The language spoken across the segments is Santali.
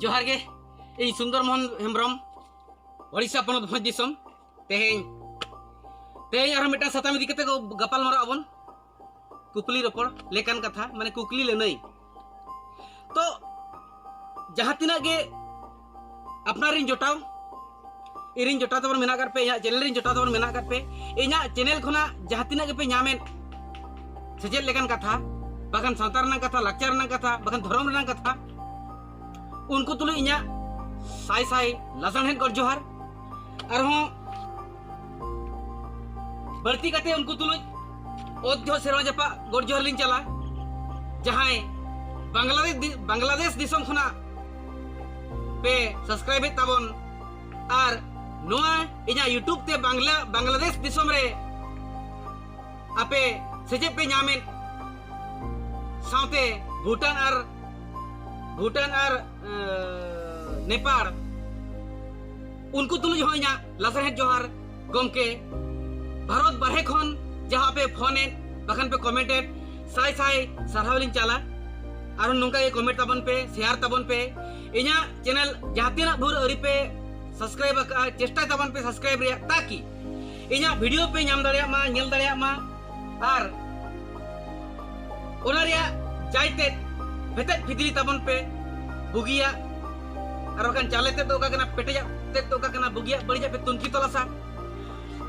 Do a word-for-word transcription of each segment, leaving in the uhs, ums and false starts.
ᱡᱚᱦᱟᱨ ᱜᱮ, ᱤᱧ ᱥᱩᱱᱫᱚᱨ ᱢᱳᱦᱚᱱ ᱦᱮᱢᱵᱨᱚᱢ, ᱳᱰᱤᱥᱟ ᱯᱚᱱᱚᱛ ᱵᱷᱚᱸᱡᱽ ᱫᱤᱥᱚᱢ᱾ ᱛᱮᱦᱮᱧ ᱛᱮᱦᱮᱧ ᱟᱨᱦᱚᱸ ᱢᱤᱫᱴᱟᱝ ᱥᱟᱛᱟᱢ ᱤᱫᱤ ᱠᱟᱛᱮ ᱜᱟᱯᱟᱞ ᱢᱟᱨᱟᱜ ᱟᱵᱚᱱ, ᱠᱩᱠᱞᱤ ᱨᱚᱯᱚᱲ ᱞᱮᱠᱟᱱ ᱠᱟᱛᱷᱟ, ᱢᱟᱱᱮ ᱠᱩᱠᱞᱤ ᱞᱟᱹᱱᱟᱹᱭ᱾ ᱛᱚ ᱡᱟᱦᱟᱸ ᱛᱤᱱᱟᱹᱜ ᱜᱮ ᱟᱯᱱᱟᱨ ᱨᱤᱱ ᱡᱚᱴᱟᱣ, ᱤᱧ ᱨᱤᱱ ᱡᱚᱴᱟᱣ ᱛᱟᱵᱚᱱ ᱢᱮᱱᱟᱜ ᱟᱠᱟᱫ ᱯᱮ, ᱤᱧᱟᱹᱜ ᱪᱮᱱᱮᱞ ᱨᱤᱱ ᱡᱚᱴᱟᱣ ᱛᱟᱵᱚᱱ ᱢᱮᱱᱟᱜ ᱟᱠᱟᱫ ᱯᱮ, ᱤᱧᱟᱹᱜ ᱪᱮᱱᱮᱞ ᱠᱷᱚᱱᱟᱜ ᱡᱟᱦᱟᱸ ᱛᱤᱱᱟᱹᱜ ᱜᱮᱯᱮ ᱧᱟᱢᱮᱫ ᱥᱮᱪᱮᱫ ᱞᱮᱠᱟᱱ ᱠᱟᱛᱷᱟ, ᱵᱟᱠᱷᱟᱱ ᱥᱟᱶᱛᱟ ᱨᱮᱱᱟᱜ ᱠᱟᱛᱷᱟ, ᱞᱟᱠᱪᱟᱨ ᱨᱮᱱᱟᱜ ᱠᱟᱛᱷᱟ, ᱵᱟᱠᱷᱟᱱ ᱫᱷᱚᱨᱚᱢ ᱨᱮᱱᱟᱜ ᱠᱟᱛᱷᱟ, ᱩᱱᱠᱩ ᱛᱩᱞᱩᱡ ᱤᱧᱟᱹᱜ ᱥᱟᱭ ᱥᱟᱭ ᱞᱟᱥᱟᱲᱦᱮᱫ ᱜᱚᱰ ᱡᱚᱦᱟᱨ᱾ ᱟᱨᱦᱚᱸ ᱵᱟᱹᱲᱛᱤ ᱠᱟᱛᱮ ᱩᱱᱠᱩ ᱛᱩᱞᱩᱡ ᱚᱛ ᱡᱚᱦᱚᱜ ᱥᱮᱨᱣᱟ ᱡᱟᱯᱟᱜ ᱜᱚᱰ ᱡᱚᱦᱟᱨ ᱞᱤᱧ ᱪᱟᱞᱟ, ᱡᱟᱦᱟᱸᱭ ᱵᱟᱝᱞᱟᱫᱮᱥ ᱫᱤ- ᱵᱟᱝᱞᱟᱫᱮᱥ ᱫᱤᱥᱚᱢ ᱠᱷᱚᱱᱟᱜ ᱯᱮ ᱥᱟᱵᱥᱠᱨᱟᱭᱤᱵᱮᱫ ᱛᱟᱵᱚᱱ, ᱟᱨ ᱱᱚᱣᱟ ᱤᱧᱟᱹᱜ YouTube ᱛᱮ ᱵᱟᱝᱞᱟ ᱵᱟᱝᱞᱟᱫᱮᱥ ᱫᱤᱥᱚᱢ ᱨᱮ ᱟᱯᱮ ᱥᱮᱪᱮᱫ ᱯᱮ ᱧᱟᱢᱮᱫ, ᱥᱟᱶᱛᱮ ᱵᱷᱩᱴᱟᱱ ᱟᱨ ᱵᱷᱩᱴᱟᱱ ᱟᱨ ᱮᱸ, ᱱᱮᱯᱟᱲ, ᱩᱱᱠᱩ ᱛᱩᱞᱩᱡ ᱦᱚᱸ ᱤᱧᱟᱹᱜ ᱞᱟᱥᱟᱲᱦᱮᱫ ᱡᱚᱦᱟᱨ᱾ ᱜᱚᱢᱠᱮ, ᱵᱷᱟᱨᱚᱛ ᱵᱟᱨᱦᱮ ᱠᱷᱚᱱ ᱡᱟᱦᱟᱸ ᱯᱮ ᱯᱷᱳᱱᱮᱫ, ᱵᱟᱠᱷᱟᱱ ᱯᱮ ᱠᱚᱢᱮᱱᱴᱮᱫ, ᱥᱟᱭ ᱥᱟᱭ ᱥᱟᱨᱦᱟᱣ ᱞᱤᱧ ᱪᱟᱞᱟ᱾ ᱟᱨᱦᱚᱸ ᱱᱚᱝᱠᱟ ᱜᱮ ᱠᱚᱢᱮᱱᱴ ᱛᱟᱵᱚᱱ ᱯᱮ, ᱥᱮᱭᱟᱨ ᱛᱟᱵᱚᱱ ᱯᱮ᱾ ᱤᱧᱟᱹᱜ ᱪᱮᱱᱮᱞ ᱡᱟᱦᱟᱸ ᱛᱤᱱᱟᱹᱜ ᱵᱷᱳᱨ ᱟᱹᱣᱨᱤ ᱯᱮ ᱥᱟᱵᱥᱠᱨᱟᱭᱤᱵ ᱟᱠᱟᱫᱼᱟ, ᱪᱮᱥᱴᱟᱭ ᱛᱟᱵᱚᱱ ᱯᱮ ᱥᱟᱵᱥᱠᱨᱟᱭᱤᱵ ᱨᱮᱭᱟᱜ, ᱛᱟᱠᱤ ᱤᱧᱟᱹᱜ ᱵᱷᱤᱰᱤᱭᱳ ᱯᱮ ᱧᱟᱢ ᱫᱟᱲᱮᱭᱟᱜ ᱢᱟ, ᱧᱮᱞ ᱫᱟᱲᱮᱭᱟᱜ ᱢᱟ᱾ ᱟᱨ ᱚᱱᱟ ᱨᱮᱭᱟᱜ ᱡᱟᱭᱛᱮᱫ ᱵᱷᱮᱛᱮᱫ ᱯᱷᱤᱫᱽᱞᱤ ᱛᱟᱵᱚᱱ ᱯᱮ, ᱵᱩᱜᱤᱭᱟᱜ ᱟᱨ ᱵᱟᱠᱷᱟᱱ ᱪᱟᱞᱮ ᱛᱮᱫ ᱫᱚ ᱚᱠᱟ ᱠᱟᱱᱟ, ᱯᱮᱴᱮᱡᱟᱜ ᱛᱮᱫ ᱫᱚ ᱚᱠᱟ ᱠᱟᱱᱟ, ᱵᱩᱜᱤᱭᱟᱜ ᱵᱟᱹᱲᱤᱡᱟᱜ ᱯᱮ ᱛᱩᱱᱠᱷᱤ ᱛᱚᱞᱟᱥᱟ᱾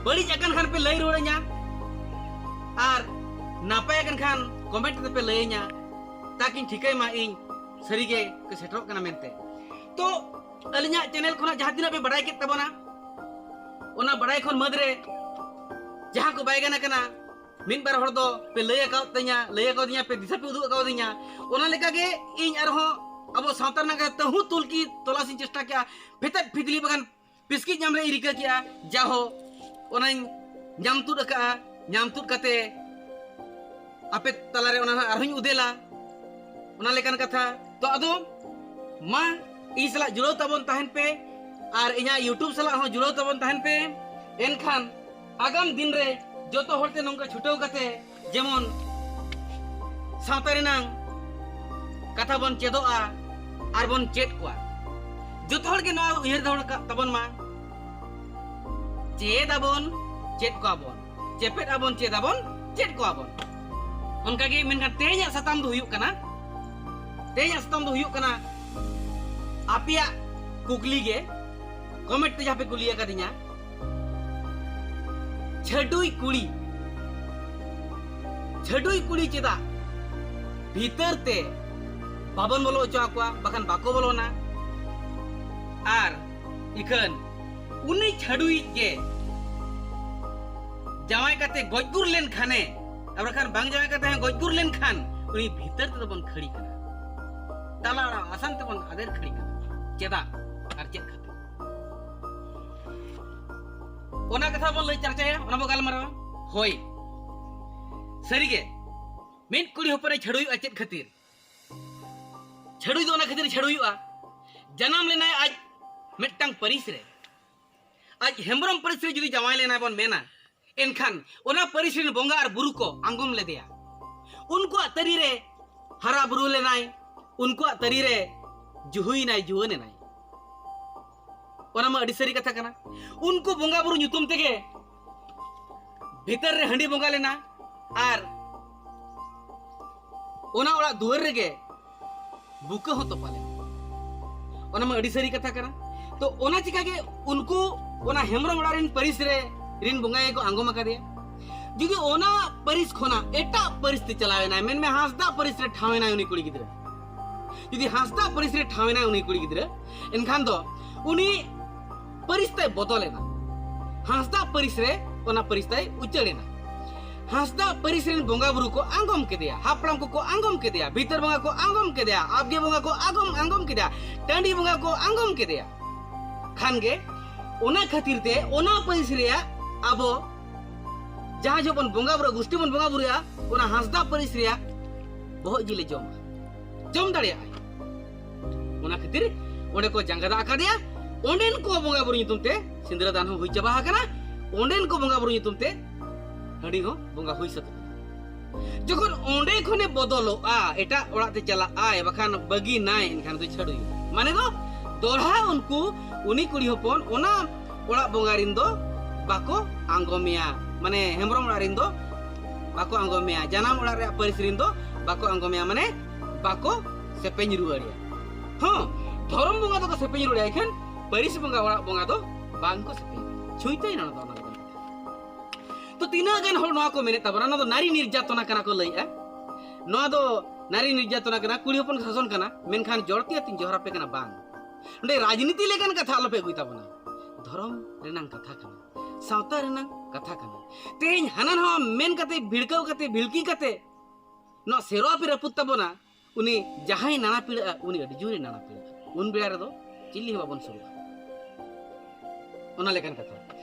ᱵᱟᱹᱲᱤᱡ ᱟᱠᱟᱱ ᱠᱷᱟᱱ ᱯᱮ ᱞᱟᱹᱭ ᱨᱩᱣᱟᱹᱲᱟᱹᱧᱟ, ᱟᱨ ᱱᱟᱯᱟᱭ ᱟᱠᱟᱱ ᱠᱷᱟᱱ ᱠᱚᱢᱮᱱᱴ ᱠᱟᱛᱮ ᱯᱮ ᱞᱟᱹᱭᱟᱹᱧᱟ, ᱛᱟᱠᱤᱧ ᱴᱷᱤᱠᱟᱹᱭ ᱢᱟ ᱤᱧ ᱥᱟᱹᱨᱤᱜᱮ ᱯᱮ ᱥᱮᱴᱮᱨᱚᱜ ᱠᱟᱱᱟ ᱢᱮᱱᱛᱮ᱾ ᱛᱚ ᱟᱹᱞᱤᱧᱟᱜ ᱪᱮᱱᱮᱞ ᱠᱷᱚᱱᱟᱜ ᱡᱟᱦᱟᱸ ᱛᱤᱱᱟᱹᱜ ᱯᱮ ᱵᱟᱲᱟᱭ ᱠᱮᱫ ᱛᱟᱵᱚᱱᱟ, ᱚᱱᱟ ᱵᱟᱲᱟᱭ ᱠᱷᱚᱱ ᱢᱟᱹᱫᱽ ᱨᱮ ᱡᱟᱦᱟᱸ ᱠᱚ ᱵᱟᱭ ᱜᱟᱱ ᱟᱠᱟᱱᱟ, ᱢᱤᱫ ᱵᱟᱨ ᱦᱚᱲ ᱫᱚ ᱯᱮ ᱞᱟᱹᱭ ᱟᱠᱟᱫ ᱛᱤᱧᱟ, ᱞᱟᱹᱭ ᱟᱠᱟᱫᱤᱧᱟ ᱯᱮ, ᱫᱤᱥᱟᱹ ᱯᱮ ᱩᱫᱩᱜ ᱟᱠᱟᱫᱤᱧᱟ᱾ ᱚᱱᱟ ᱞᱮᱠᱟᱜᱮ ᱤᱧ ᱟᱨᱦᱚᱸ ᱟᱵᱚ ᱥᱟᱶᱛᱟ ᱨᱮᱱᱟᱜ ᱠᱟᱛᱷᱟ ᱛᱟᱹᱦᱩ ᱛᱩᱞᱠᱤ ᱛᱚᱞᱟᱥ ᱤᱧ ᱪᱮᱥᱴᱟ ᱠᱮᱜᱼᱟ, ᱯᱷᱮᱛᱮᱫ ᱯᱷᱤᱫᱽᱞᱤ ᱵᱟᱠᱷᱟᱱ ᱯᱤᱥᱠᱤᱡ ᱧᱟᱢ ᱨᱮ ᱤᱧ ᱨᱤᱠᱟᱹ ᱠᱮᱜᱼᱟ, ᱡᱟᱦᱳ ᱚᱱᱟᱧ ᱧᱟᱢ ᱛᱩᱫ ᱟᱠᱟᱜᱼᱟ᱾ ᱧᱟᱢ ᱛᱩᱫ ᱠᱟᱛᱮ ᱟᱯᱮ ᱛᱟᱞᱟᱨᱮ ᱚᱱᱟ ᱱᱟᱜ ᱟᱨᱦᱚᱸᱧ ᱩᱫᱮᱞᱟ, ᱚᱱᱟ ᱞᱮᱠᱟᱱ ᱠᱟᱛᱷᱟ᱾ ᱛᱚ ᱟᱫᱚ ᱢᱟ ᱤᱧ ᱥᱟᱞᱟᱜ ᱡᱩᱲᱟᱹᱣ ᱛᱟᱵᱚᱱ ᱛᱟᱦᱮᱱ ᱯᱮ, ᱟᱨ ᱤᱧᱟᱹᱜ YouTube ᱥᱟᱞᱟᱜ ᱦᱚᱸ ᱡᱩᱲᱟᱹᱣ ᱛᱟᱵᱚᱱ ᱛᱟᱦᱮᱱ ᱯᱮ᱾ ᱮᱱᱠᱷᱟᱱ ᱟᱜᱟᱢ ᱫᱤᱱ ᱨᱮ ᱡᱚᱛᱚ ᱦᱚᱲᱛᱮ ᱱᱚᱝᱠᱟ ᱪᱷᱩᱴᱟᱹᱣ ᱠᱟᱛᱮ ᱡᱮᱢᱚᱱ ᱥᱟᱶᱛᱟ ᱨᱮᱱᱟᱝ ᱠᱟᱛᱷᱟ ᱵᱚᱱ ᱪᱮᱫᱚᱜᱼᱟ, ᱟᱨ ᱵᱚᱱ ᱪᱮᱫ ᱠᱚᱣᱟ᱾ ᱡᱚᱛᱚ ᱦᱚᱲ ᱜᱮ ᱱᱚᱣᱟ ᱩᱭᱦᱟᱹᱨ ᱫᱚᱦᱚ ᱠᱟᱜ ᱛᱟᱵᱚᱱ ᱢᱟ, ᱪᱮᱫ ᱟᱵᱚᱱ, ᱪᱮᱫ ᱠᱚᱣᱟ ᱵᱚᱱ, ᱪᱮᱯᱮᱫ ᱟᱵᱚᱱ, ᱪᱮᱫ ᱟᱵᱚᱱ, ᱪᱮᱫ ᱠᱚᱣᱟ ᱵᱚᱱ᱾ ᱚᱱᱠᱟᱜᱮ, ᱢᱮᱱᱠᱷᱟᱱ ᱛᱮᱦᱮᱧᱟᱜ ᱥᱟᱛᱟᱢ ᱫᱚ ᱦᱩᱭᱩᱜ ᱠᱟᱱᱟ, ᱛᱮᱦᱮᱧᱟᱜ ᱥᱟᱛᱟᱢ ᱫᱚ ᱦᱩᱭᱩᱜ ᱠᱟᱱᱟ ᱟᱯᱮᱭᱟᱜ ᱠᱩᱠᱞᱤ ᱜᱮ, ᱠᱚᱢᱮᱱᱴ ᱛᱮ ᱡᱟᱦᱟᱸ ᱯᱮ ᱠᱩᱞᱤ ᱟᱠᱟᱫᱤᱧᱟ, ᱪᱷᱟᱹᱰᱩᱭ ᱠᱩᱲᱤ, ᱪᱷᱟᱹᱰᱩᱭ ᱠᱩᱲᱤ ᱪᱮᱫᱟᱜ ᱵᱷᱤᱛᱟᱹᱨ ᱛᱮ ᱵᱟᱵᱚᱱ ᱵᱚᱞᱚ ᱦᱚᱪᱚ ᱟᱠᱚᱣᱟ, ᱵᱟᱠᱷᱟᱱ ᱵᱟᱠᱚ ᱵᱚᱞᱚᱱᱟ? ᱟᱨ ᱤᱠᱷᱟᱹᱱ ᱩᱱᱤ ᱪᱷᱟᱹᱰᱩᱭᱤᱡ ᱜᱮ ᱡᱟᱶᱟᱭ ᱠᱟᱛᱮ ᱜᱚᱡ ᱜᱩᱨ ᱞᱮᱱ ᱠᱷᱟᱱᱮ, ᱟᱨ ᱵᱟᱠᱷᱟᱱ ᱵᱟᱝ ᱡᱟᱶᱟᱭ ᱠᱟᱛᱮ ᱦᱚᱸ ᱜᱚᱡ ᱜᱩᱨ ᱞᱮᱱ ᱠᱷᱟᱱ, ᱩᱱᱤ ᱵᱷᱤᱛᱟᱹᱨ ᱛᱮᱫᱚ ᱵᱚᱱ ᱠᱷᱟᱹᱲᱤ ᱠᱟᱱᱟ, ᱛᱟᱞᱟ ᱚᱲᱟᱜ ᱟᱥᱟᱱ ᱛᱮᱵᱚᱱ ᱟᱫᱮᱨ ᱠᱷᱟᱹᱲᱤ ᱠᱟᱱᱟ᱾ ᱪᱮᱫᱟᱜ ᱟᱨ ᱪᱮᱫ ᱠᱷᱟᱹᱛᱤᱨ? ᱚᱱᱟ ᱠᱟᱛᱷᱟ ᱵᱚᱱ ᱞᱟᱹᱭ ᱪᱟᱨᱪᱟᱭᱟ, ᱚᱱᱟ ᱵᱚᱱ ᱜᱟᱞᱢᱟᱨᱟᱣᱟ᱾ ᱦᱳᱭ, ᱥᱟᱹᱨᱤᱜᱮ, ᱢᱤᱫ ᱠᱩᱲᱤ ᱦᱚᱯᱚᱱᱮ ᱪᱷᱟᱹᱰᱩᱭᱚᱜᱼᱟ ᱪᱮᱫ ᱠᱷᱟᱹᱛᱤᱨ? ᱪᱷᱟᱹᱰᱩᱭ ᱫᱚ ᱚᱱᱟ ᱠᱷᱟᱹᱛᱤᱨ ᱪᱷᱟᱹᱰᱩᱭᱚᱜᱼᱟ, ᱡᱟᱱᱟᱢ ᱞᱮᱱᱟᱭ ᱟᱡ ᱢᱤᱫᱴᱟᱝ ᱯᱟᱹᱨᱤᱥ ᱨᱮ, ᱟᱡ ᱦᱮᱢᱵᱨᱚᱢ ᱯᱟᱹᱨᱤᱥ ᱨᱮ ᱡᱩᱫᱤ ᱡᱟᱶᱟᱭ ᱞᱮᱱᱟᱭ ᱵᱚᱱ ᱢᱮᱱᱟ, ᱮᱱᱠᱷᱟᱱ ᱚᱱᱟ ᱯᱟᱹᱨᱤᱥ ᱨᱮᱱ ᱵᱚᱸᱜᱟ ᱟᱨ ᱵᱩᱨᱩ ᱠᱚ ᱟᱸᱜᱚᱢ ᱞᱮᱫᱮᱭᱟ᱾ ᱩᱱᱠᱩᱣᱟᱜ ᱛᱟᱹᱨᱤ ᱨᱮ ᱦᱟᱨᱟ ᱵᱩᱨᱩ ᱞᱮᱱᱟᱭ, ᱩᱱᱠᱩᱣᱟᱜ ᱛᱟᱹᱨᱤ ᱨᱮ ᱡᱩᱦᱩᱭᱮᱱᱟᱭ, ᱡᱩᱣᱟᱹᱱ ᱮᱱᱟᱭ᱾ ᱚᱱᱟ ᱢᱟ ᱟᱹᱰᱤ ᱥᱟᱹᱨᱤ ᱠᱟᱛᱷᱟ ᱠᱟᱱᱟ᱾ ᱩᱱᱠᱩ ᱵᱚᱸᱜᱟ ᱵᱩᱨᱩ ᱧᱩᱛᱩᱢ ᱛᱮᱜᱮ ᱵᱷᱤᱛᱟᱹᱨ ᱨᱮ ᱦᱟᱺᱰᱤ ᱵᱚᱸᱜᱟ ᱞᱮᱱᱟ ᱟᱨ ᱚᱱᱟ ᱚᱲᱟᱜ ᱫᱩᱣᱟᱹᱨ ᱨᱮᱜᱮ ᱵᱩᱠᱟᱹ ᱦᱚᱸ ᱛᱚᱯᱟ ᱞᱮᱱᱟ᱾ ᱚᱱᱟ ᱢᱟ ᱟᱹᱰᱤ ᱥᱟᱹᱨᱤ ᱠᱟᱛᱷᱟ ᱠᱟᱱᱟ᱾ ᱛᱚ ᱚᱱᱟ ᱪᱤᱠᱟᱹ ᱜᱮ ᱩᱱᱠᱩ ᱚᱱᱟ ᱦᱮᱢᱵᱨᱚᱢ ᱚᱲᱟᱜ ᱨᱮᱱ ᱯᱟᱹᱨᱤᱥ ᱨᱮ ᱨᱮᱱ ᱵᱚᱸᱜᱟ ᱜᱮᱠᱚ ᱟᱸᱜᱚᱢ ᱟᱠᱟᱫᱮᱭᱟ᱾ ᱡᱩᱫᱤ ᱚᱱᱟ ᱯᱟᱹᱨᱤᱥ ᱠᱷᱚᱱᱟᱜ ᱮᱴᱟᱜ ᱯᱟᱹᱨᱤᱥ ᱛᱮ ᱪᱟᱞᱟᱣ ᱮᱱᱟᱭ, ᱢᱮᱱᱢᱮ ᱦᱟᱸᱥᱫᱟ ᱯᱟᱹᱨᱤᱥ ᱨᱮ ᱴᱷᱟᱶ ᱮᱱᱟᱭ ᱩᱱᱤ ᱠᱩᱲᱤ ᱜᱤᱫᱽᱨᱟᱹ, ᱡᱩᱫᱤ ᱦᱟᱸᱥᱫᱟ ᱯᱟᱹᱨᱤᱥ ᱨᱮ ᱴᱷᱟᱶ ᱮᱱᱟᱭ ᱩᱱᱤ ᱠᱩᱲᱤ ᱜᱤᱫᱽᱨᱟᱹ, ᱮᱱᱠᱷᱟᱱ ᱫᱚ ᱩᱱᱤ ᱯᱟᱹᱨᱤᱥ ᱛᱟᱭ ᱵᱚᱫᱚᱞ ᱮᱱᱟ᱾ ᱦᱟᱸᱥᱫᱟ ᱯᱟᱹᱨᱤᱥ ᱨᱮ ᱚᱱᱟ ᱯᱟᱹᱨᱤᱥ ᱛᱟᱭ ᱩᱪᱟᱹᱲ ᱮᱱᱟ᱾ ᱦᱟᱸᱥᱫᱟ ᱯᱟᱹᱨᱤᱥ ᱨᱮᱱ ᱵᱚᱸᱜᱟ ᱵᱩᱨᱩ ᱠᱚ ᱟᱸᱜᱚᱢ ᱠᱮᱫᱮᱭᱟ, ᱦᱟᱯᱲᱟᱢ ᱠᱚᱠᱚ ᱟᱸᱜᱚᱢ ᱠᱮᱫᱮᱭᱟ, ᱵᱷᱤᱛᱟᱹᱨ ᱵᱚᱸᱜᱟ ᱠᱚ ᱟᱸᱜᱚᱢ ᱠᱮᱫᱮᱭᱟ, ᱟᱵᱜᱮ ᱵᱚᱸᱜᱟ ᱠᱚ ᱟᱸᱜᱚᱢ ᱟᱸᱜᱚᱢ ᱠᱮᱫᱮᱭᱟ, ᱴᱟᱺᱰᱤ ᱵᱚᱸᱜᱟ ᱠᱚ ᱟᱸᱜᱚᱢ ᱠᱮᱫᱮᱭᱟ᱾ ᱠᱷᱟᱱ ᱜᱮ ᱚᱱᱟ ᱠᱷᱟᱹᱛᱤᱨ ᱛᱮ ᱚᱱᱟ ᱯᱟᱹᱨᱤᱥ ᱨᱮᱭᱟᱜ ᱟᱵᱚ ᱡᱟᱦᱟᱸ ᱡᱚᱦᱚᱜ ᱵᱚᱱ ᱵᱚᱸᱜᱟ ᱵᱩᱨᱩ, ᱜᱩᱥᱴᱤ ᱵᱚᱱ ᱵᱚᱸᱜᱟ ᱵᱩᱨᱩᱭᱟ, ᱚᱱᱟ ᱦᱟᱸᱥᱫᱟ ᱯᱟᱹᱨᱤᱥ ᱨᱮᱭᱟᱜ ᱵᱚᱦᱚᱜ ᱡᱤᱞᱮ ᱡᱚᱢᱟ, ᱡᱚᱢ ᱫᱟᱲᱮᱭᱟᱜᱼᱟᱭ᱾ ᱚᱱᱟ ᱠᱷᱟᱹᱛᱤᱨ ᱚᱸᱰᱮ ᱠᱚ ᱡᱟᱸᱜᱟ ᱫᱟᱜ ᱟᱠᱟᱫᱮᱭᱟ᱾ ᱚᱸᱰᱮᱱ ᱠᱚ ᱵᱚᱸᱜᱟ ᱵᱩᱨᱩ ᱧᱩᱛᱩᱢ ᱛᱮ ᱥᱤᱸᱫᱽᱨᱟᱹ ᱫᱟᱱ ᱦᱚᱸ ᱦᱩᱭ ᱪᱟᱵᱟ ᱟᱠᱟᱱᱟ᱾ ᱚᱸᱰᱮᱱ ᱠᱚ ᱵᱚᱸᱜᱟ ᱵᱩᱨᱩ ᱧᱩᱛᱩᱢ ᱛᱮ ᱦᱟᱺᱰᱤ ᱦᱚᱸ ᱵᱚᱸᱜᱟ ᱦᱩᱭ ᱥᱟᱹᱛ ᱟᱠᱟᱱᱟ᱾ ᱡᱚᱠᱷᱚᱱ ᱚᱸᱰᱮ ᱠᱷᱚᱱᱮ ᱵᱚᱫᱚᱞᱚᱜᱼᱟ, ᱮᱴᱟᱜ ᱚᱲᱟᱜ ᱛᱮ ᱪᱟᱞᱟᱜ ᱟᱭ, ᱵᱟᱠᱷᱟᱱ ᱵᱟᱹᱜᱤ ᱱᱟᱭ, ᱮᱱᱠᱷᱟᱱ ᱫᱚ ᱪᱷᱟᱹᱰᱩᱭ᱾ ᱢᱟᱱᱮ ᱫᱚ ᱫᱚᱲᱦᱟ ᱩᱱᱠᱩ, ᱩᱱᱤ ᱠᱩᱲᱤ ᱦᱚᱯᱚᱱ ᱚᱱᱟ ᱚᱲᱟᱜ ᱵᱚᱸᱜᱟ ᱨᱤᱱ ᱫᱚ ᱵᱟᱠᱚ ᱟᱸᱜᱚᱢᱮᱭᱟ, ᱢᱟᱱᱮ ᱦᱮᱢᱵᱨᱚᱢ ᱚᱲᱟᱜ ᱨᱤᱱ ᱫᱚ ᱵᱟᱠᱚ ᱟᱸᱜᱚᱢᱮᱭᱟ, ᱡᱟᱱᱟᱢ ᱚᱲᱟᱜ ᱨᱮᱭᱟᱜ ᱯᱟᱹᱨᱤᱥ ᱨᱤᱱ ᱫᱚ ᱵᱟᱠᱚ ᱟᱸᱜᱚᱢᱮᱭᱟ, ᱢᱟᱱᱮ ᱵᱟᱠᱚ ᱥᱮᱯᱮᱧ ᱨᱩᱣᱟᱹᱲᱮᱭᱟ᱾ ᱦᱚᱸ, ᱫᱷᱚᱨᱚᱢ ᱵᱚᱸᱜᱟ ᱫᱚᱠᱚ ᱥᱮᱯᱮᱧ ᱨᱩᱣᱟᱹᱲᱮᱭᱟ, ᱮᱱᱠᱷᱟᱱ ᱯᱟᱹᱨᱤᱥ ᱵᱚᱸᱜᱟ ᱚᱲᱟᱜ ᱵᱚᱸᱜᱟ ᱫᱚ ᱵᱟᱝ ᱠᱚ ᱥᱮᱯᱮᱧ ᱨᱩᱣᱟᱹᱲᱮᱭᱟ᱾ ᱪᱷᱩᱭᱛᱟᱹᱭ ᱱᱚᱣᱟ ᱫᱚ, ᱚᱱᱟ ᱫᱚ ᱵᱟᱝ᱾ ᱛᱚ ᱛᱤᱱᱟᱹᱜ ᱜᱟᱱ ᱦᱚᱲ ᱱᱚᱣᱟ ᱠᱚ ᱢᱮᱱᱮᱫ ᱛᱟᱵᱚᱱᱟ, ᱱᱚᱣᱟ ᱫᱚ ᱱᱟᱨᱤ ᱱᱤᱨᱡᱟᱛᱚᱱᱟ ᱠᱟᱱᱟ ᱠᱚ ᱞᱟᱹᱭᱮᱜᱼᱟ, ᱱᱚᱣᱟ ᱫᱚ ᱱᱟᱨᱤ ᱱᱤᱨᱡᱟᱛᱚᱱᱟ ᱠᱟᱱᱟ, ᱠᱩᱲᱤ ᱦᱚᱯᱚᱱ ᱥᱟᱥᱚᱱ ᱠᱟᱱᱟ, ᱢᱮᱱᱠᱷᱟᱱ ᱡᱚᱲᱛᱤ ᱟᱹᱛᱤᱧ ᱡᱚᱦᱟᱨ ᱟᱯᱮ ᱠᱟᱱᱟ, ᱵᱟᱝ᱾ ᱱᱚᱰᱮ ᱨᱟᱡᱽᱱᱤᱛᱤ ᱞᱮᱠᱟᱱ ᱠᱟᱛᱷᱟ ᱟᱞᱚᱯᱮ ᱟᱹᱜᱩᱭ ᱛᱟᱵᱚᱱᱟ, ᱫᱷᱚᱨᱚᱢ ᱨᱮᱱᱟᱝ ᱠᱟᱛᱷᱟ ᱠᱟᱱᱟ, ᱥᱟᱶᱛᱟ ᱨᱮᱱᱟᱝ ᱠᱟᱛᱷᱟ ᱠᱟᱱᱟ᱾ ᱛᱮᱦᱮᱧ ᱦᱟᱱᱟ ᱱᱟᱣᱟ ᱢᱮᱱ ᱠᱟᱛᱮ, ᱵᱷᱤᱲᱠᱟᱹᱣ ᱠᱟᱛᱮ, ᱵᱷᱤᱲᱠᱤ ᱠᱟᱛᱮ ᱱᱚᱣᱟ ᱥᱮᱨᱣᱟ ᱯᱮ ᱨᱟᱹᱯᱩᱫ ᱛᱟᱵᱚᱱᱟ, ᱩᱱᱤ ᱡᱟᱦᱟᱸᱭ ᱱᱟᱱᱟ ᱯᱤᱲᱟᱹᱜᱼᱟ, ᱩᱱᱤ ᱟᱹᱰᱤ ᱡᱳᱨᱮ ᱱᱟᱱᱟ ᱯᱤᱲᱟᱹᱜᱼᱟ᱾ ᱩᱱ ᱵᱮᱲᱟ ᱨᱮᱫᱚ ᱪᱤᱞᱤ ᱦᱚᱸ ᱵᱟᱵᱚᱱ ᱥᱩᱨᱩᱜᱼᱟ᱾ ᱚᱱᱟ ᱞᱮᱠᱟᱱ ᱠᱟᱛᱷᱟ᱾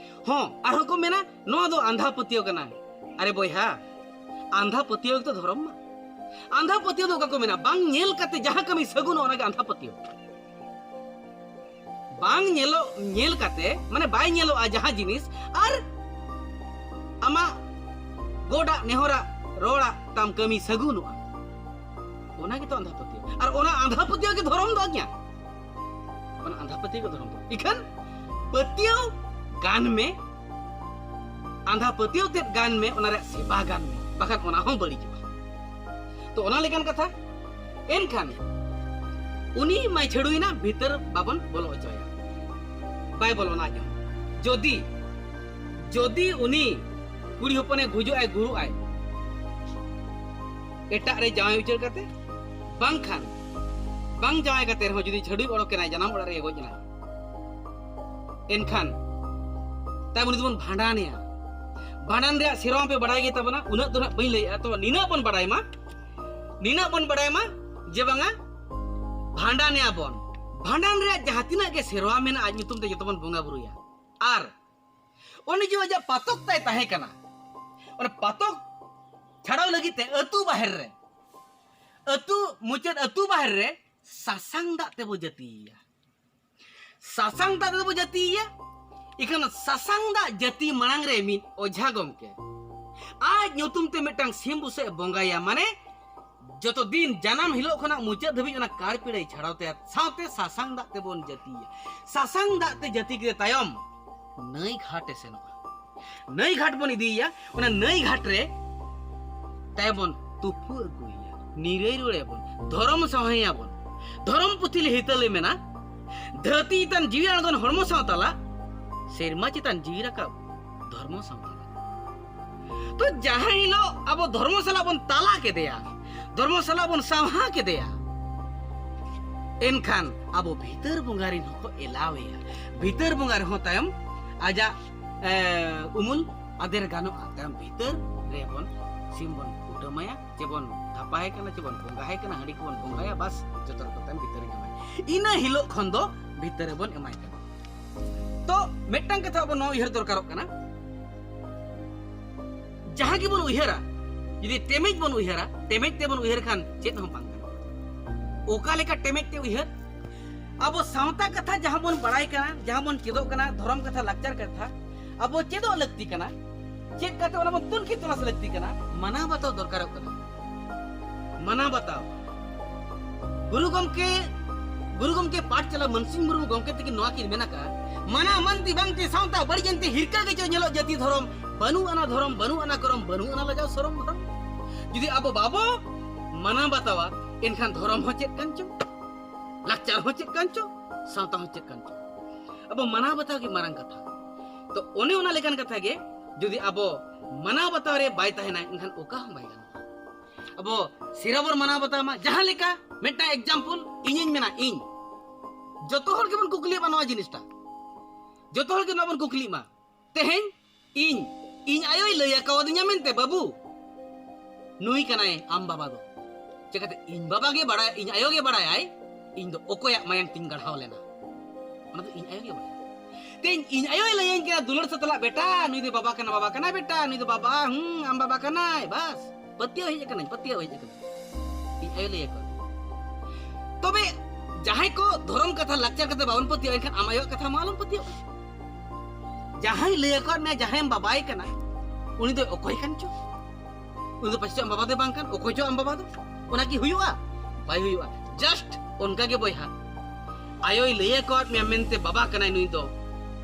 ᱦᱚᱸ, ᱟᱨᱦᱚᱸ ᱠᱚ ᱢᱮᱱᱟ, ᱱᱚᱣᱟ ᱫᱚ ᱟᱸᱫᱷᱟ ᱯᱟᱹᱛᱭᱟᱹᱣ ᱠᱟᱱᱟ᱾ ᱟᱨᱮ ᱵᱚᱭᱦᱟ, ᱟᱸᱫᱷᱟ ᱯᱟᱹᱛᱭᱟᱹᱣ ᱜᱮᱛᱚ ᱫᱷᱚᱨᱚᱢ ᱢᱟ᱾ ᱟᱸᱫᱷᱟ ᱯᱟᱹᱛᱭᱟᱹᱣ ᱫᱚ ᱚᱠᱟ ᱠᱚ ᱢᱮᱱᱟ? ᱵᱟᱝ ᱧᱮᱞ ᱠᱟᱛᱮ ᱡᱟᱦᱟᱸ ᱠᱟᱹᱢᱤ ᱥᱟᱹᱜᱩᱱᱚᱜᱼᱟ, ᱚᱱᱟᱜᱮ ᱟᱸᱫᱷᱟ ᱯᱟᱹᱛᱭᱟᱹᱣ᱾ ᱵᱟᱝ ᱧᱮᱞᱚᱜ, ᱧᱮᱞ ᱠᱟᱛᱮ, ᱢᱟᱱᱮ ᱵᱟᱭ ᱧᱮᱞᱚᱜᱼᱟ ᱡᱟᱦᱟᱸ ᱡᱤᱱᱤᱥ, ᱟᱨ ᱟᱢᱟᱜ ᱜᱚᱰᱟᱜ, ᱱᱮᱦᱚᱨᱟᱜ, ᱨᱚᱲᱟᱜ ᱛᱟᱢ ᱠᱟᱹᱢᱤ ᱥᱟᱹᱜᱩᱱᱚᱜᱼᱟ, ᱚᱱᱟ ᱜᱮᱛᱚ ᱟᱸᱫᱷᱟ ᱯᱟᱹᱛᱭᱟᱹᱣ᱾ ᱟᱨ ᱚᱱᱟ ᱟᱸᱫᱷᱟ ᱯᱟᱹᱛᱭᱟᱹᱣ ᱜᱮ ᱫᱷᱚᱨᱚᱢ ᱫᱚ ᱟᱹᱧᱟ᱾ ᱚᱱᱟ ᱟᱸᱫᱷᱟ ᱯᱟᱹᱛᱭᱟᱹᱣ ᱜᱮ ᱫᱷᱚᱨᱚᱢ ᱫᱚ᱾ ᱤᱠᱷᱟᱹᱱ ᱯᱟᱹᱛᱭᱟᱹᱣ ᱜᱟᱱ ᱢᱮ, ᱟᱸᱫᱷᱟ ᱯᱟᱹᱛᱭᱟᱹᱣ ᱛᱮᱫ ᱜᱟᱱ ᱢᱮ, ᱚᱱᱟ ᱨᱮᱭᱟᱜ ᱥᱮᱵᱟ ᱜᱟᱱ ᱢᱮ, ᱵᱟᱠᱷᱟᱱ ᱚᱱᱟ ᱦᱚᱸ ᱵᱟᱹᱲᱤᱡᱚᱜᱼᱟ᱾ ᱛᱚ ᱚᱱᱟ ᱞᱮᱠᱟᱱ ᱠᱟᱛᱷᱟ᱾ ᱮᱱᱠᱷᱟᱱ ᱩᱱᱤ ᱢᱟᱭ ᱪᱷᱟᱹᱲᱩᱭᱮᱱᱟ, ᱵᱷᱤᱛᱟᱹᱨ ᱵᱟᱵᱚᱱ ᱵᱚᱞᱚ ᱦᱚᱪᱚᱭᱟ, ᱵᱟᱭ ᱵᱚᱞᱚᱱᱟ ᱟᱡ ᱦᱚᱸ᱾ ᱡᱚᱫᱤ, ᱡᱚᱫᱤ ᱩᱱᱤ ᱠᱩᱲᱤ ᱦᱚᱯᱚᱱᱮ ᱜᱩᱡᱩᱜ ᱟᱭ, ᱜᱩᱨᱩᱜ ᱟᱭ, ᱮᱴᱟᱜ ᱨᱮ ᱡᱟᱶᱟᱭ ᱩᱪᱟᱹᱲ ᱠᱟᱛᱮ, ᱵᱟᱝᱠᱷᱟᱱ ᱵᱟᱝ ᱡᱟᱶᱟᱭ ᱠᱟᱛᱮ ᱨᱮᱦᱚᱸ ᱡᱩᱫᱤ ᱪᱷᱟᱹᱰᱩᱭ ᱚᱰᱚᱠ ᱮᱱᱟᱭ, ᱡᱟᱱᱟᱢ ᱚᱲᱟᱜ ᱨᱮ ᱜᱚᱡ ᱮᱱᱟᱭ, ᱮᱱᱠᱷᱟᱱ ᱛᱟᱭᱚᱢ ᱩᱱᱤ ᱫᱚᱵᱚᱱ ᱵᱷᱟᱸᱰᱟᱱᱮᱭᱟ᱾ ᱵᱷᱟᱸᱰᱟᱱ ᱨᱮᱭᱟᱜ ᱥᱮᱨᱣᱟ ᱯᱮ ᱵᱟᱲᱟᱭ ᱜᱮ ᱛᱟᱵᱚᱱᱟ, ᱩᱱᱟᱹᱜ ᱫᱚ ᱱᱟᱜ ᱵᱟᱹᱧ ᱞᱟᱹᱭᱮᱜᱼᱟ, ᱛᱚ ᱱᱤᱱᱟᱹᱜ ᱵᱚᱱ ᱵᱟᱲᱟᱭ ᱢᱟ, ᱱᱤᱱᱟᱹᱜ ᱵᱚᱱ ᱵᱟᱲᱟᱭ ᱢᱟ ᱡᱮ ᱵᱟᱝᱟ, ᱵᱷᱟᱸᱰᱟᱱᱮᱭᱟ ᱵᱚᱱ᱾ ᱵᱷᱟᱸᱰᱟᱱ ᱨᱮᱭᱟᱜ ᱡᱟᱦᱟᱸ ᱛᱤᱱᱟᱹᱜ ᱜᱮ ᱥᱮᱨᱣᱟ ᱢᱮᱱᱟᱜᱼᱟ, ᱟᱡ ᱧᱩᱛᱩᱢ ᱛᱮ ᱡᱚᱛᱚ ᱵᱚᱱ ᱵᱚᱸᱜᱟ ᱵᱩᱨᱩᱭᱟ᱾ ᱟᱨ ᱩᱱᱤ ᱡᱮ ᱟᱡᱟᱜ ᱯᱟᱛᱚᱠ ᱛᱟᱭ ᱛᱟᱦᱮᱸ ᱠᱟᱱᱟ, ᱚᱱᱟ ᱯᱟᱛᱚᱠ ᱪᱷᱟᱰᱟᱣ ᱞᱟᱹᱜᱤᱫ ᱛᱮ ᱟᱹᱛᱩ ᱵᱟᱦᱮᱨ ᱨᱮ, ᱟᱹᱛᱩ ᱢᱩᱪᱟᱹᱫ, ᱟᱹᱛᱩ ᱵᱟᱦᱮᱨ ᱨᱮ ᱥᱟᱥᱟᱝ ᱫᱟᱜ ᱛᱮᱵᱚ ᱡᱟᱹᱛᱤᱭᱮᱭᱟ᱾ ᱥᱟᱥᱟᱝ ᱫᱟᱜ ᱛᱮᱵᱚ ᱡᱟᱹᱛᱤᱭᱮᱭᱟ᱾ ᱤᱠᱷᱟᱹᱱ ᱥᱟᱥᱟᱝ ᱫᱟᱜ ᱡᱟᱹᱛᱤ ᱢᱟᱲᱟᱝ ᱨᱮ ᱢᱤᱫ ᱚᱡᱷᱟ ᱜᱚᱢᱠᱮ, ᱟᱡ ᱧᱩᱛᱩᱢ ᱛᱮ ᱢᱤᱫᱴᱟᱝ ᱥᱤᱢ ᱵᱩᱥᱟᱹᱜ ᱮ ᱵᱚᱸᱜᱟᱭᱟ, ᱢᱟᱱᱮ ᱡᱚᱛᱚ ᱫᱤᱱ ᱡᱟᱱᱟᱢ ᱦᱤᱞᱳᱜ ᱠᱷᱚᱱᱟᱜ ᱢᱩᱪᱟᱹᱫ ᱫᱷᱟᱹᱵᱤᱡ ᱚᱱᱟ ᱠᱟᱨ ᱯᱤᱲᱟᱹᱭ ᱪᱷᱟᱲᱟᱣ ᱛᱟᱭᱟ, ᱥᱟᱶᱛᱮ ᱥᱟᱥᱟᱝ ᱫᱟᱜ ᱛᱮᱵᱚᱱ ᱡᱟᱹᱛᱤᱭᱟ᱾ ᱥᱟᱥᱟᱝ ᱫᱟᱜ ᱛᱮ ᱡᱟᱹᱛᱤ ᱠᱮᱫᱮ ᱛᱟᱭᱚᱢ ᱱᱟᱹᱭ ᱜᱷᱟᱴ ᱮ ᱥᱮᱱᱚᱜᱼᱟ᱾ ᱱᱟᱹᱭ ᱜᱷᱟᱴ ᱵᱚᱱ ᱤᱫᱤᱭᱮᱭᱟ, ᱚᱱᱟ ᱱᱟᱹᱭ ᱜᱷᱟᱴ ᱨᱮ ᱛᱟᱭᱚᱢ ᱵᱚᱱ ᱛᱩᱯᱩ ᱟᱹᱜᱩᱭᱮᱭᱟ, ᱱᱤᱨᱟᱹᱭ ᱨᱩᱣᱟᱹᱲᱮᱭᱟᱵᱚᱱ, ᱫᱷᱚᱨᱚᱢ ᱥᱟᱶᱦᱮᱭᱟᱵᱚᱱ᱾ ᱫᱷᱚᱨᱚᱢ ᱯᱩᱛᱷᱤ ᱞᱮ ᱦᱤᱛᱟᱹᱞᱮ ᱢᱮᱱᱟ, ᱫᱷᱟᱹᱨᱛᱤ ᱪᱮᱛᱟᱱ ᱡᱤᱣᱤ ᱟᱬᱜᱚᱱ ᱦᱚᱲᱢᱚ ᱥᱟᱶ ᱛᱟᱞᱟ, ᱥᱮᱨᱢᱟ ᱪᱮᱛᱟᱱ ᱡᱤᱣᱤ ᱨᱟᱠᱟᱵ ᱫᱷᱚᱨᱢᱚ ᱥᱟᱶ ᱛᱟᱞᱟ᱾ ᱛᱚ ᱡᱟᱦᱟᱸ ᱦᱤᱞᱳᱜ ᱟᱵᱚ ᱫᱷᱚᱨᱢᱚ ᱥᱟᱞᱟᱜ ᱵᱚᱱ ᱛᱟᱞᱟ ᱠᱮᱫᱮᱭᱟ, ᱫᱷᱚᱨᱢᱚ ᱥᱟᱞᱟᱜ ᱵᱚᱱ ᱥᱟᱶᱦᱟ ᱠᱮᱫᱮᱭᱟ, ᱮᱱᱠᱷᱟᱱ ᱟᱵᱚ ᱵᱷᱤᱛᱟᱹᱨ ᱵᱚᱸᱜᱟ ᱨᱤᱱ ᱦᱚᱸᱠᱚ ᱮᱞᱟᱣᱮᱭᱟ᱾ ᱵᱷᱤᱛᱟᱹᱨ ᱵᱚᱸᱜᱟ ᱨᱮᱦᱚᱸ ᱛᱟᱭᱚᱢ ᱟᱡᱟᱜ, ᱮ, ᱩᱢᱩᱞ ᱟᱫᱮᱨ ᱜᱟᱱᱚᱜᱼᱟ᱾ ᱛᱟᱭᱚᱢ ᱵᱷᱤᱛᱟᱹᱨ ᱨᱮᱵᱚᱱ ᱥᱤᱢ ᱵᱚᱱ ᱠᱩᱴᱟᱹᱢᱟᱭᱟ, ᱪᱮᱵᱚᱱ ᱫᱷᱟᱯᱟᱭ ᱠᱟᱱᱟ, ᱪᱮᱵᱚᱱ ᱵᱚᱸᱜᱟᱭ ᱠᱟᱱᱟ, ᱦᱟᱺᱰᱤ ᱠᱚᱵᱚᱱ ᱵᱚᱸᱜᱟᱭᱟ, ᱵᱟᱥ, ᱡᱚᱛᱚ ᱨᱚᱠᱚᱢ ᱛᱟᱭᱚᱢ ᱵᱷᱤᱛᱟᱹᱨ ᱨᱮ ᱧᱟᱢᱟᱭ᱾ ᱤᱱᱟᱹ ᱦᱤᱞᱳᱜ ᱠᱷᱚᱱ ᱫᱚ ᱵᱷᱤᱛᱟᱹᱨ ᱨᱮᱵᱚᱱ ᱮᱢᱟᱭ ᱠᱟᱱᱟ᱾ ᱛᱚ ᱢᱤᱫᱴᱟᱝ ᱠᱟᱛᱷᱟ ᱟᱵᱚ ᱱᱚᱣᱟ ᱩᱭᱦᱟᱹᱨ ᱫᱚᱨᱠᱟᱨᱚᱜ ᱠᱟᱱᱟ, ᱡᱟᱦᱟᱸ ᱜᱮᱵᱚᱱ ᱩᱭᱦᱟᱹᱨᱟ, ᱡᱩᱫᱤ ᱴᱮᱢᱮᱡ ᱵᱚᱱ ᱩᱭᱦᱟᱹᱨᱟ, ᱴᱮᱢᱮᱡ ᱛᱮᱵᱚᱱ ᱩᱭᱦᱟᱹᱨ ᱠᱷᱟᱱ ᱪᱮᱫ ᱦᱚᱸ ᱵᱟᱝ ᱠᱟᱱᱟ᱾ ᱚᱠᱟ ᱞᱮᱠᱟ ᱴᱮᱢᱮᱡ ᱛᱮ ᱩᱭᱦᱟᱹᱨ? ᱟᱵᱚ ᱥᱟᱶᱛᱟ ᱠᱟᱛᱷᱟ ᱡᱟᱦᱟᱸ ᱵᱚᱱ ᱵᱟᱲᱟᱭ ᱠᱟᱱᱟ, ᱡᱟᱦᱟᱸ ᱵᱚᱱ ᱪᱮᱫᱚᱜ ᱠᱟᱱᱟ, ᱫᱷᱚᱨᱚᱢ ᱠᱟᱛᱷᱟ, ᱞᱟᱠᱪᱟᱨ ᱠᱟᱛᱷᱟ ᱟᱵᱚ ᱪᱮᱫᱚᱜ ᱞᱟᱹᱠᱛᱤ ᱠᱟᱱᱟ᱾ ᱪᱮᱫ ᱠᱟᱛᱮ ᱚᱱᱟ ᱵᱚᱱ ᱛᱩᱱᱠᱷᱤ ᱛᱚᱞᱟᱥ ᱞᱟᱹᱠᱛᱤ ᱠᱟᱱᱟ, ᱢᱟᱱᱟᱣ ᱵᱟᱛᱟᱣ ᱫᱚᱨᱠᱟᱨᱚᱜ ᱠᱟᱱᱟ᱾ ᱢᱟᱱᱟᱣ ᱵᱟᱛᱟᱣ᱾ ᱜᱩᱨᱩ ᱜᱚᱢᱠᱮ, ᱜᱩᱨᱩ ᱜᱚᱢᱠᱮ ᱯᱟᱴᱷᱥᱟᱞᱟ ᱢᱟᱱᱥᱤᱝ ᱢᱩᱨᱢᱩ ᱜᱚᱢᱠᱮ ᱛᱟᱹᱠᱤᱱ ᱱᱚᱣᱟ ᱠᱤᱱ ᱢᱮᱱ ᱟᱠᱟᱫᱼᱟ, ᱢᱟᱱᱟᱣ ᱢᱟᱱᱛᱤ ᱵᱟᱝᱛᱮ ᱥᱟᱶᱛᱟ ᱵᱟᱹᱲᱤᱡ ᱮᱱᱛᱮ ᱦᱤᱨᱠᱟᱹ ᱜᱮᱪᱚ ᱧᱮᱞᱚᱜ ᱡᱟᱹᱛᱤ ᱫᱷᱚᱨᱚᱢ, ᱵᱟᱹᱱᱩᱜ ᱟᱱᱟ ᱫᱷᱚᱨᱚᱢ, ᱵᱟᱹᱱᱩᱜ ᱟᱱᱟ ᱠᱚᱨᱚᱢ, ᱵᱟᱹᱱᱩᱜ ᱟᱱᱟ ᱞᱟᱡᱟᱣ ᱥᱚᱨᱚᱢ ᱫᱷᱚᱨᱚᱢ᱾ ᱡᱩᱫᱤ ᱟᱵᱚ ᱵᱟᱵᱚ ᱢᱟᱱᱟᱣ ᱵᱟᱛᱟᱣᱟ, ᱮᱱᱠᱷᱟᱱ ᱫᱷᱚᱨᱚᱢ ᱦᱚᱸ ᱪᱮᱫ ᱠᱟᱱ ᱪᱚ, ᱞᱟᱠᱪᱟᱨ ᱦᱚᱸ ᱪᱮᱫ ᱠᱟᱱ ᱪᱚ, ᱥᱟᱶᱛᱟ ᱦᱚᱸ ᱪᱮᱫ ᱠᱟᱱ ᱪᱚ᱾ ᱟᱵᱚ ᱢᱟᱱᱟᱣ ᱵᱟᱛᱟᱣ ᱜᱮ ᱢᱟᱨᱟᱝ ᱠᱟᱛᱷᱟ᱾ ᱛᱚ ᱚᱱᱮ ᱚᱱᱟ ᱞᱮᱠᱟᱱ ᱠᱟᱛᱷᱟ ᱜᱮ, ᱡᱩᱫᱤ ᱟᱵᱚ ᱢᱟᱱᱟᱣ ᱵᱟᱛᱟᱣ ᱨᱮ ᱵᱟᱭ ᱛᱟᱦᱮᱱᱟ, ᱮᱱᱠᱷᱟᱱ ᱚᱠᱟ ᱦᱚᱸ ᱵᱟᱭ ᱜᱟᱱᱚᱜᱼᱟ᱾ ᱟᱵᱚ ᱥᱮᱨᱣᱟ ᱵᱚᱱ ᱢᱟᱱᱟᱣ ᱵᱟᱛᱟᱣ ᱢᱟ, ᱡᱟᱦᱟᱸ ᱞᱮᱠᱟ ᱢᱤᱫᱴᱟᱝ example ᱤᱧᱤᱧ ᱢᱮᱱᱟ, ᱤᱧ, ᱡᱚᱛᱚ ᱦᱚᱲ ᱜᱮᱵᱚᱱ ᱠᱩᱠᱞᱤᱜ ᱢᱟ ᱱᱚᱣᱟ ᱡᱤᱱᱤᱥᱴᱟ, ᱡᱚᱛᱚ ᱦᱚᱲ ᱜᱮ ᱱᱚᱣᱟ ᱵᱚᱱ ᱠᱩᱠᱞᱤᱜ ᱢᱟ᱾ ᱛᱮᱦᱮᱧ ᱤᱧ, ᱤᱧ ᱟᱭᱳᱭ ᱞᱟᱹᱭ ᱟᱠᱟᱣᱟᱫᱤᱧᱟ ᱢᱮᱱᱛᱮ, "ᱵᱟᱹᱵᱩ, ᱱᱩᱭ ᱠᱟᱱᱟᱭ ᱟᱢ ᱵᱟᱵᱟ ᱫᱚ᱾" ᱪᱮᱠᱟᱛᱮ? ᱤᱧ ᱵᱟᱵᱟ ᱜᱮ ᱵᱟᱲᱟᱭ, ᱤᱧ ᱟᱭᱳ ᱜᱮ ᱵᱟᱲᱟᱭᱟᱭ ᱤᱧ ᱫᱚ ᱚᱠᱚᱭᱟᱜ ᱢᱟᱭᱟᱝ ᱛᱤᱧ ᱜᱟᱲᱦᱟᱣ ᱞᱮᱱᱟ᱾ ᱚᱱᱟ ᱫᱚ ᱤᱧ ᱟᱭᱳ ᱜᱮ ᱵᱟᱲᱟᱭᱟ᱾ ᱛᱮᱦᱮᱧ ᱤᱧ ᱟᱭᱳᱭ ᱞᱟᱹᱭᱟᱹᱧ ᱠᱟᱱᱟ ᱫᱩᱞᱟᱹᱲ ᱥᱟᱛᱞᱟᱜ, "ᱵᱮᱴᱟ, ᱱᱩᱭ ᱫᱚ ᱵᱟᱵᱟ ᱠᱟᱱᱟ, ᱵᱟᱵᱟ ᱠᱟᱱᱟᱭ ᱵᱮᱴᱟ, ᱱᱩᱭ ᱫᱚ ᱵᱟᱵᱟ, ᱦᱩᱸ, ᱟᱢ ᱵᱟᱵᱟ ᱠᱟᱱᱟᱭ", ᱵᱟᱥ᱾ ᱯᱟᱹᱛᱭᱟᱹᱣ ᱦᱮᱡ ᱟᱠᱟᱱᱟᱹᱧ, ᱯᱟᱹᱛᱭᱟᱹᱣ ᱦᱮᱡ ᱟᱠᱟᱱᱟᱹᱧ᱾ ᱤᱧ ᱟᱭᱳ ᱞᱟᱹᱭ ᱟᱠᱚ᱾ ᱛᱚᱵᱮ ᱡᱟᱦᱟᱸᱭ ᱠᱚ ᱫᱷᱚᱨᱚᱢ ᱠᱟᱛᱷᱟ, ᱞᱟᱠᱪᱟᱨ ᱠᱟᱛᱷᱟ ᱵᱟᱵᱚᱱ ᱯᱟᱹᱛᱭᱟᱹᱣ, ᱮᱱᱠᱷᱟᱱ ᱟᱢ ᱟᱭᱳᱣᱟᱜ ᱠᱟᱛᱷᱟ ᱢᱟ ᱟᱞᱚᱢ ᱯᱟᱹᱛᱭᱟᱹᱣ᱾ ᱡᱟᱦᱟᱸᱭ ᱞᱟᱹᱭ ᱟᱠᱟᱫ ᱢᱮᱭᱟ, ᱡᱟᱦᱟᱸᱭᱮᱢ ᱵᱟᱵᱟᱭ ᱠᱟᱱᱟ, ᱩᱱᱤ ᱫᱚ ᱚᱠᱚᱭ ᱠᱟᱱ ᱪᱚ? ᱩᱱᱤ ᱫᱚ ᱯᱟᱪᱮᱫ ᱟᱢ ᱵᱟᱵᱟ ᱫᱚᱭ ᱵᱟᱝ ᱠᱟᱱ? ᱚᱠᱚᱭ ᱪᱚ ᱟᱢ ᱵᱟᱵᱟ ᱫᱚ? ᱚᱱᱟ ᱠᱤ ᱦᱩᱭᱩᱜᱼᱟ? ᱵᱟᱭ ᱦᱩᱭᱩᱜᱼᱟ᱾ ᱡᱟᱥᱴ ᱚᱱᱠᱟ ᱜᱮ ᱵᱚᱭᱦᱟ, ᱟᱭᱳᱭ ᱞᱟᱹᱭ ᱟᱠᱟᱣᱟᱫ ᱢᱮᱭᱟ ᱢᱮᱱᱛᱮ ᱵᱟᱵᱟ ᱠᱟᱱᱟᱭ ᱱᱩᱭ ᱫᱚ,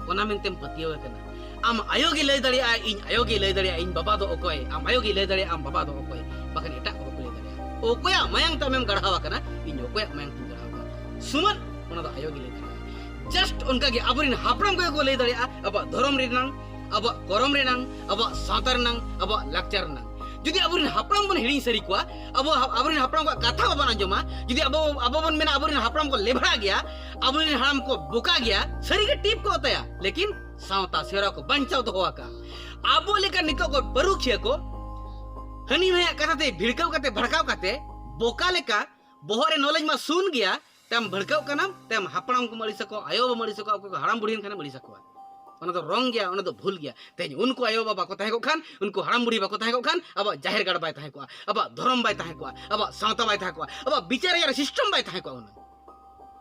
ᱚᱱᱟ ᱢᱮᱱᱛᱮᱢ ᱯᱟᱹᱛᱭᱟᱹᱣ ᱮ ᱠᱟᱱᱟ᱾ ᱟᱢ ᱟᱭᱳ ᱜᱮ ᱞᱟᱹᱭ ᱫᱟᱲᱮᱭᱟᱜᱼᱟ, ᱤᱧ ᱟᱭᱳ ᱜᱮ ᱞᱟᱹᱭ ᱫᱟᱲᱮᱭᱟᱜᱼᱟ ᱤᱧ ᱵᱟᱵᱟ ᱫᱚ ᱚᱠᱚᱭ, ᱟᱢ ᱟᱭᱳ ᱜᱮ ᱞᱟᱹᱭ ᱫᱟᱲᱮᱭᱟᱜᱼᱟ ᱟᱢ ᱵᱟᱵᱟ ᱫᱚ ᱚᱠᱚᱭ, ᱵᱟᱠᱷᱟᱱ ᱮᱴᱟᱜ ᱠᱚ ᱵᱟᱠᱚ ᱞᱟᱹᱭ ᱫᱟᱲᱮᱭᱟᱜᱼᱟ᱾ ᱚᱠᱚᱭᱟᱜ ᱢᱟᱭᱟᱝ ᱛᱮ ᱟᱢᱮᱢ ᱜᱟᱲᱦᱟᱣ ᱟᱠᱟᱱᱟ, ᱤᱧ ᱚᱠᱚᱭᱟᱜ ᱢᱟᱭᱟᱝ ᱛᱮᱧ ᱜᱟᱲᱦᱟᱣ ᱟᱠᱟᱱᱟ, ᱥᱩᱢᱟᱹᱱ, ᱚᱱᱟ ᱫᱚ ᱟᱭᱳ ᱜᱮ ᱞᱟᱹᱭ ᱫᱟᱲᱮᱭᱟᱜᱼᱟ᱾ ᱡᱟᱥᱴ ᱚᱱᱠᱟ ᱜᱮ ᱟᱵᱚᱨᱮᱱ ᱦᱟᱯᱲᱟᱢ ᱠᱚᱜᱮ ᱠᱚ ᱞᱟᱹᱭ ᱫᱟᱲᱮᱭᱟᱜᱼᱟ ᱟᱵᱚᱣᱟᱜ ᱫᱷᱚᱨᱚᱢ ᱨᱮᱱᱟᱝ, ᱟᱵᱚᱣᱟᱜ ᱠᱚᱨᱚᱢ ᱨᱮᱱᱟᱝ, ᱟᱵᱚᱣᱟᱜ ᱥᱟᱶᱛᱟ ᱨᱮᱱᱟᱝ, ᱟᱵᱚᱣᱟᱜ ᱞᱟᱠᱪᱟᱨ ᱨᱮᱱᱟᱝ᱾ ᱡᱩᱫᱤ ᱟᱵᱚᱨᱮᱱ ᱦᱟᱯᱲᱟᱢ ᱵᱚᱱ ᱦᱤᱲᱤᱧ ᱥᱟᱹᱨᱤ ᱠᱚᱣᱟ, ᱟᱵᱚ, ᱟᱵᱚᱨᱮᱱ ᱦᱟᱯᱲᱟᱢ ᱠᱚᱣᱟᱜ ᱠᱟᱛᱷᱟ ᱵᱟᱵᱚᱱ ᱟᱸᱡᱚᱢᱟ, ᱡᱩᱫᱤ ᱟᱵᱚ, ᱟᱵᱚ ᱵᱚᱱ ᱢᱮᱱᱟ ᱟᱵᱚᱨᱮᱱ ᱦᱟᱯᱲᱟᱢ ᱠᱚ ᱞᱮᱵᱷᱲᱟ ᱜᱮᱭᱟ, ᱟᱵᱚᱨᱮᱱ ᱦᱟᱲᱟᱢ ᱠᱚ ᱵᱚᱠᱟ ᱜᱮᱭᱟ, ᱥᱟᱹᱨᱤ ᱜᱮ ᱴᱤᱯ ᱠᱚ ᱚᱛᱟᱭᱟ, ᱞᱮᱠᱤᱱ ᱥᱟᱶᱛᱟ ᱥᱮᱨᱣᱟ ᱠᱚ ᱵᱟᱧᱪᱟᱣ ᱫᱚᱦᱚ ᱟᱠᱟᱫᱼᱟ᱾ ᱟᱵᱚ ᱞᱮᱠᱟ ᱱᱤᱛᱚᱜ ᱠᱚ ᱯᱟᱹᱨᱩᱠᱷᱤᱭᱟᱹ ᱠᱚ ᱦᱟᱹᱱᱤ ᱱᱟᱭᱟᱜ ᱠᱟᱛᱷᱟ ᱛᱮ ᱵᱷᱤᱲᱠᱟᱹᱣ ᱠᱟᱛᱮ ᱵᱷᱟᱲᱠᱟᱣ ᱠᱟᱛᱮ ᱵᱚᱠᱟ ᱞᱮᱠᱟ ᱵᱚᱦᱚᱜ ᱨᱮ ᱱᱚᱞᱮᱡᱽ ᱢᱟ ᱥᱩᱱ ᱜᱮᱭᱟ, ᱛᱟᱭᱚᱢ ᱵᱷᱟᱹᱲᱠᱟᱹᱣ ᱠᱟᱱᱟᱢ, ᱛᱟᱭᱚᱢ ᱦᱟᱯᱲᱟᱢ ᱠᱚᱢ ᱟᱹᱲᱤᱥ ᱟᱠᱚᱣᱟ, ᱟᱭᱳ ᱵᱟᱵᱟᱢ ᱟᱹᱲᱤᱥ ᱟᱠᱚᱣᱟ, ᱚᱠᱚᱭ ᱠᱚ ᱦᱟᱲᱟᱢ ᱵᱩᱲᱦᱤ ᱮᱱ ᱠᱷᱟᱱᱮᱢ ᱟᱹᱲᱤᱥ ᱟᱠᱚᱣᱟ᱾ ᱚᱱᱟ ᱫᱚ ᱨᱚᱝ ᱜᱮᱭᱟ, ᱚᱱᱟ ᱫᱚ ᱵᱷᱩᱞ ᱜᱮᱭᱟ᱾ ᱛᱮᱦᱮᱧ ᱩᱱᱠᱩ ᱟᱭᱳ ᱵᱟᱵᱟ ᱵᱟᱠᱚ ᱛᱟᱦᱮᱸ ᱠᱚᱜ ᱠᱷᱟᱱ, ᱩᱱᱠᱩ ᱦᱟᱲᱟᱢ ᱵᱩᱲᱦᱤ ᱵᱟᱠᱚ ᱛᱟᱦᱮᱸ ᱠᱚᱜ ᱠᱷᱟᱱ, ᱟᱵᱚᱣᱟᱜ ᱡᱟᱦᱮᱨ ᱜᱟᱲ ᱵᱟᱭ ᱛᱟᱦᱮᱸ ᱠᱚᱜᱼᱟ, ᱟᱵᱚᱣᱟᱜ ᱫᱷᱚᱨᱚᱢ ᱵᱟᱭ ᱛᱟᱦᱮᱸ ᱠᱚᱜᱼᱟ, ᱟᱵᱚᱣᱟᱜ ᱥᱟᱶᱛᱟ ᱵᱟᱭ ᱛᱟᱦᱮᱸ ᱠᱚᱜᱼᱟ, ᱟᱵᱚᱣᱟᱜ ᱵᱤᱪᱟᱨ ᱟᱪᱟᱨ ᱥᱤᱥᱴᱮᱢ ᱵᱟᱭ ᱛᱟᱦᱮᱸ ᱠᱚᱜᱼᱟ ᱩᱱᱟᱹᱜ᱾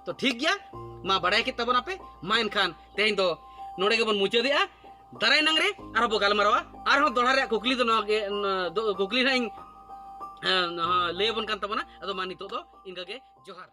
ᱛᱚ ᱴᱷᱤᱠ ᱜᱮᱭᱟ, ᱢᱟ ᱵᱟᱲᱟᱭ ᱠᱮᱫ ᱛᱟᱵᱚᱱᱟᱯᱮ᱾ ᱢᱟ ᱮᱱᱠᱷᱟᱱ ᱛᱮᱦᱮᱧ ᱫᱚ ᱱᱚᱰᱮ ᱜᱮᱵᱚᱱ ᱢᱩᱪᱟᱹᱫᱮᱜᱼᱟ᱾ ᱫᱟᱨᱟᱭ ᱱᱟᱝ ᱨᱮ ᱟᱨᱦᱚᱸ ᱵᱚ ᱜᱟᱞᱢᱟᱨᱟᱣᱟ᱾ ᱟᱨᱦᱚᱸ ᱫᱚᱦᱲᱟ ᱨᱮᱭᱟᱜ ᱠᱩᱠᱞᱤ ᱫᱚ ᱱᱚᱣᱟ ᱜᱮ, ᱱᱚᱣᱟ ᱫᱚ ᱠᱩᱠᱞᱤ ᱱᱟᱦᱟᱜ ᱤᱧ, ᱮᱸ, ᱱᱚᱣᱟ ᱞᱟᱹᱭ ᱟᱵᱚᱱ ᱠᱟᱱ ᱛᱟᱵᱚᱱᱟ᱾ ᱟᱫᱚ ᱢᱟ ᱱᱤᱛᱚᱜ ᱫᱚ ᱤᱱᱠᱟᱹ ᱜᱮ, ᱡᱚᱦᱟᱨ᱾